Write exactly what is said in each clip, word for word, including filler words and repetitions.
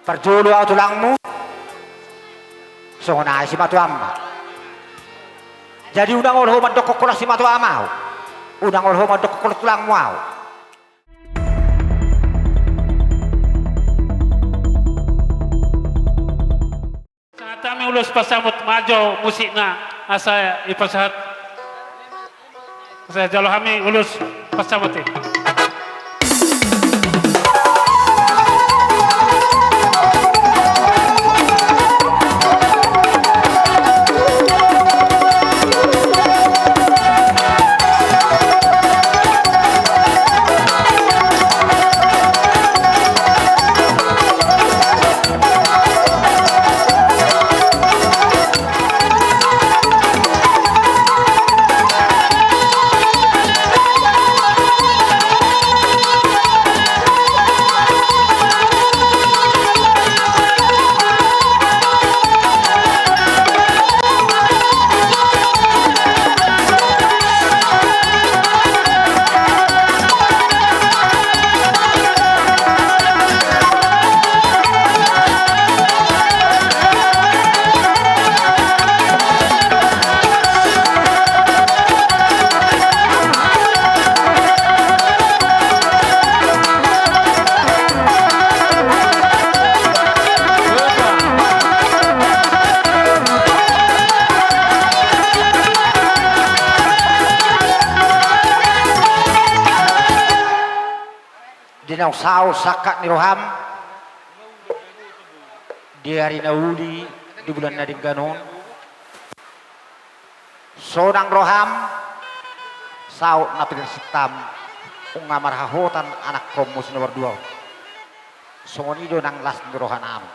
Parjolo ahu tulangmu. Songon i simatuam ma. Jadi unang olo ho mandokkon holan simatuam ahu. Unang olo ho mandokkon holan tulangmu ahu. Sahat hami ulos pansamot, maju musikna asa dipasahat. Asa jalo hami ulos pansamot i. Di naung saut sangkap ni roham di ari na uli di bulan na denggan on. Sonang roham saut na pinarsintam, nunga marhahotan anakkonmu si nomor dua on. Songon i do nang las ni rohanami.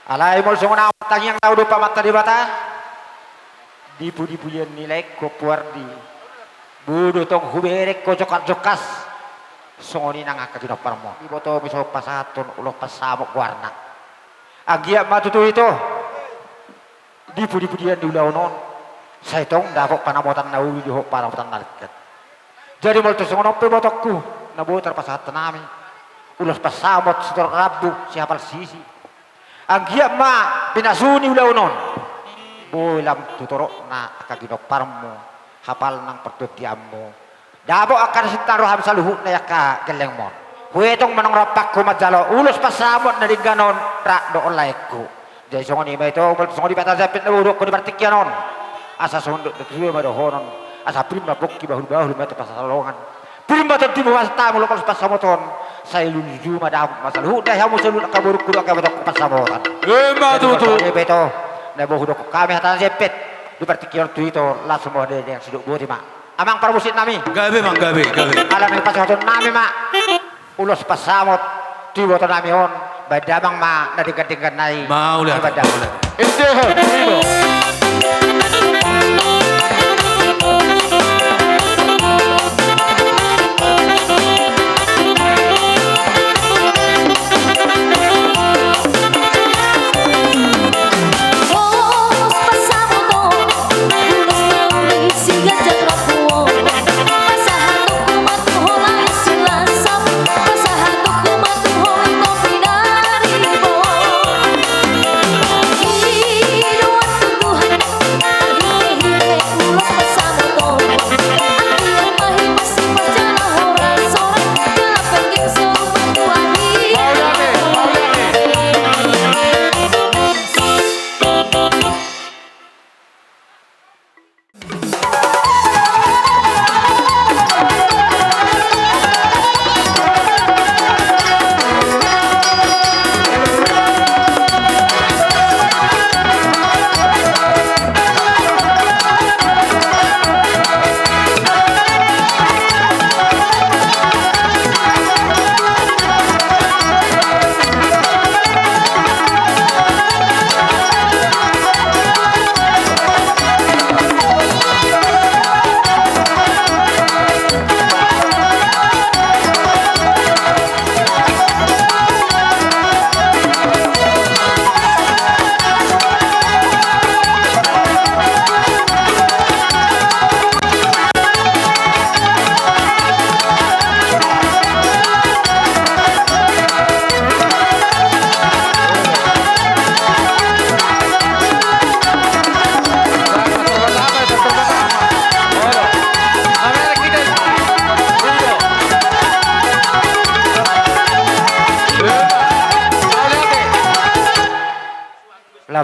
Alai molo songon ahu martangiang laho dompak ma tu Debata, dipudipu ia ni laengku Ompu Wardi. Boi do tong hubereng ho jongkasjongkas. Songon i nang angka ginomparmu on. Dibotomi songon pasahathon ulos pansamot goarna. Anggiat ma tutu ito di pudipudian ni ulaon on sai tong dapot panamotan na uli dohot panamotan na lengket. Jadi molo tung songon on pe botongku na boi tarpasahat hami ulos pansamot sitorop rambu sihapal sisi. Anggiat ma pinasu ni ulaon on boi lam tu torop na angka ginomparmu, hapal nang partondianmu. Dapot angka na sinta roham saluhutna i angka gellengmon. Huetong ma nang rompangku manjalo ulos pansamot na denggan on rap dohot laengku. Jadi songon i ma ito, molo songon i pe hata sempit na boi hudokkon di partingkian on. Asa songon dohot na tutu ma dohonon. Asa pir ma pongki bahulbahul ma tu pansalongan. Pir ma tondimu hasahatan ulos pansamot on. Sai lujuluju ma damang ma saluhutna i hamu saluhut angka borungku dohot angka ibotoku pansamotan. Ima tutu. Jadi molo songon i pe ito na boi hudokkon hami hata sempit di partingkian on tu ito, las ma ho denggan sidok boti ma. Amang parmusik nami. Gabe, amang, gabe, gabe. Ala naeng pasahaton nami ma ulos pansamot tu iboto nami on, baen damang ma na denggan-denggan nai. Mauliate, mauliate. Ende ho, ende ho.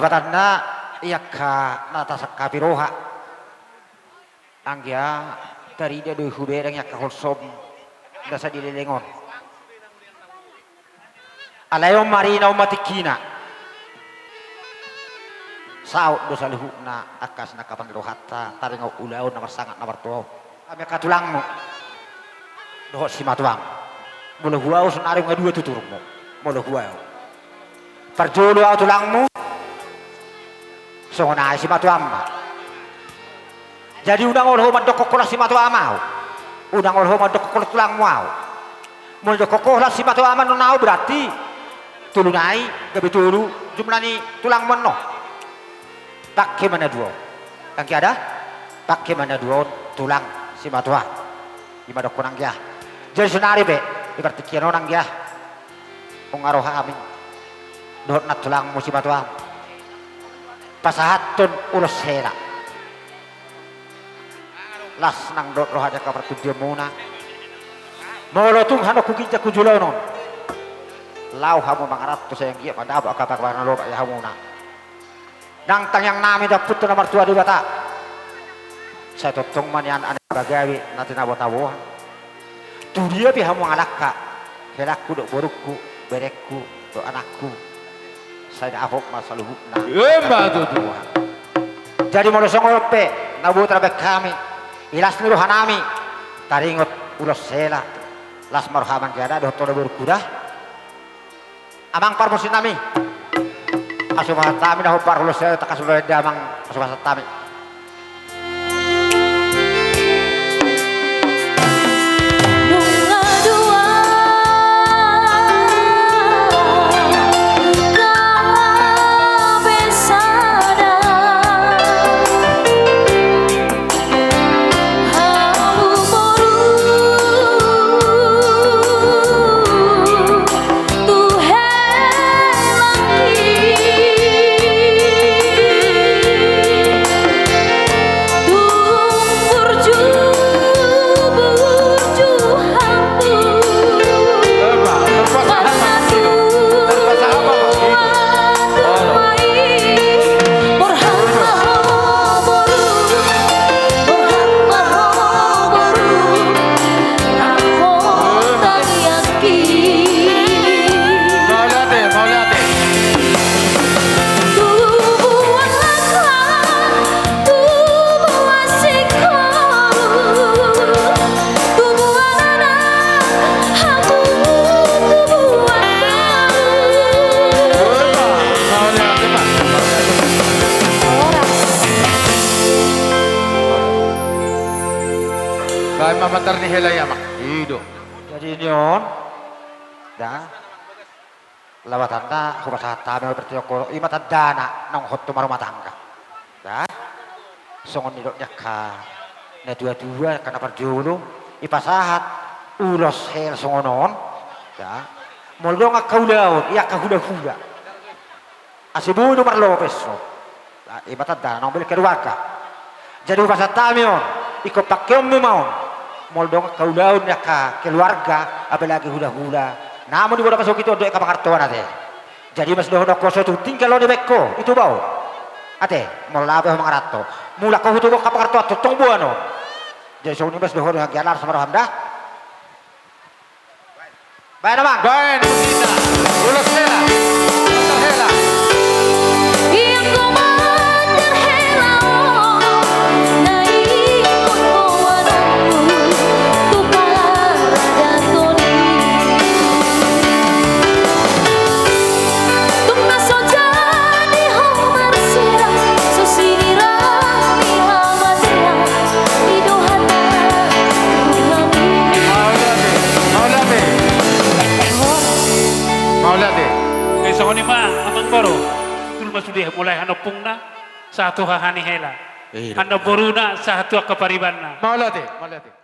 Patanna i angka na tasangkapi roha. Anggia tarida do i hubereng i angka holsom na sadileleng on. Alai on ma arina, on ma tingkina. Saut do saluhutna angka sinangkapan ni rohanta taringot ulaon na marsangap na martua on. Hami angka tulangmu dohot simatuam. Molo hua on sonari nunga dua tuturmu. Molo hua on. Parjolo ahu tulangmu. Songon i simatuam ma. Jadi unang olo ho mandok holan simatuam ahu. Unang olo ho mandok holan tulangmu ahu. Molo mandok holan simatuam annon ahu berarti tolu nai gabe tolu jumlah ni tulangmu annon. Pangke ma na dua on. Anggia da? Pangke ma na dua on tulang simatua. I ma dohonon anggia. Jadi sonari pe di partingkian on anggia. Nunga ro hami dohot nantulangmu simatuam. Pasahathon ulos hela. Las nang dohot roha di angka partondionmuna. Molo tung hanon huginjang hujolonon. Laho hamu mangaranto sai anggiat mandapot angka panggabean na lomak di hamuna. Nang tangiang nami di Ompunta na martua Debata. Sai tongtong ma nian angka pagabe na tinabo-taboan. Tu dia pe hamu mangalangka, helangku dohot borungku, berengku dohot anakku. Sai dapot ma saluhutna. Emma tutu. Jadi molo songon on pe na boi tarbaen hami, i las ni roha nami taringot ulos hela. Las ma roham anggia da dohot tona borungku da. Amang parmusik nami. Asa pasahat hami na hombar ulos hela, tangkas ma baen da amang, asa pasahat hami. Baen ma patar ni hela i amang. I do. Jadi nion da. Lapatanna hupasahat hami ma berarti anggo i ma tandana naung hot tu marumah tangga. Da. Songon nidok ni angka na tua-tua, angka na parjolo, dipasahat ulos hela songon on. Da. Molo adong angka ulaon i angka hula-hula, asa boi do marlopes on. Ima tanda na naung balik keluarga. Jadi hupasahat hami on, ingkon pangkeonmu ma on. Molo adong angka ulaon ni angka keluarga, apalagi hula-hula, na molo diboan na pasogit on dohot angka pangarantoan ate. Jadi ima sidohonon ho, so tung tinggal ho dibaen ho, i tubu ho. Ate, molo laho pe ho mangaranto, mulak ho tu angka pangarantoan, tongtong boan on. Jadi songon i ma sidohonon, anggiat laras ma roham da. Baen amang. Baen musik na. Ulos hela. Ulos hela. Mauliate. Mauliate. Mauliate. Eh, songon i ma amang boru. Tul ma sude mulai hanompungna sahat tu haha ni hela. Iya. Hanompungna sahat tu angka paribanna. Mauliate, mauliate.